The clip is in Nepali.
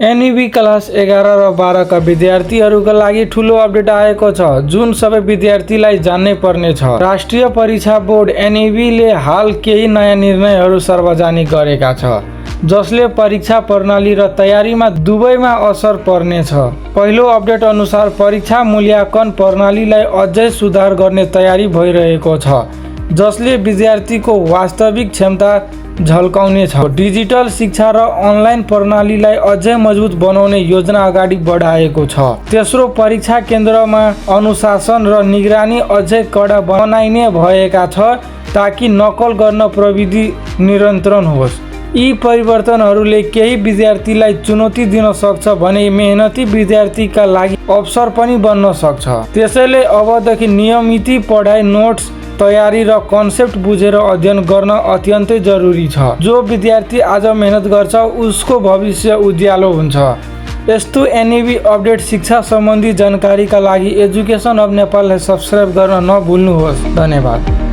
एनईबी क्लास 11 र 12 का विद्यार्थीहरूका लागि ठूलो अपडेट आएको छ जुन सबै विद्यार्थीलाई जान्नै पर्ने छ। राष्ट्रिय परीक्षा बोर्ड एनईबी ले हाल केही नयाँ निर्णयहरू सार्वजनिक गरेका छ जसले परीक्षा प्रणाली र तयारीमा दुवैमा असर पर्नेछ। पहिलो अपडेट अनुसार परीक्षा मूल्याङ्कन प्रणालीलाई अझै सुधार गर्ने तयारी भइरहेको छ जसले विद्यार्थीको वास्तविक क्षमता झल्काउनेछ। डिजिटल शिक्षा र अनलाइन प्रणालीलाई अझै मजबुत बनाउने योजना अगाडि बढाएको छ। तेस्रो, परीक्षा केन्द्रमा अनुशासन र निगरानी अझै कडा बनाइने भएका छ ताकि नकल गर्न प्रविधि नियन्त्रण होस्। यी परिवर्तनहरूले केही विद्यार्थीलाई चुनौती दिन सक्छ भने मेहनती विद्यार्थीका लागि अवसर पनि बन्न सक्छ। त्यसैले अबदेखि नियमित पढाइ, नोट्स तयारी र कन्सेप्ट बुझेर अध्ययन गर्न अत्यन्तै जरुरी छ। जो विद्यार्थी आज मेहनत गर्छ उसको भविष्य उज्यालो हुन्छ। यस्तो एनईबी अपडेट शिक्षा सम्बन्धी जानकारीका लागि एजुकेसन अफ नेपाललाई सब्स्क्राइब गर्न नभुल्नुहोस्। धन्यवाद।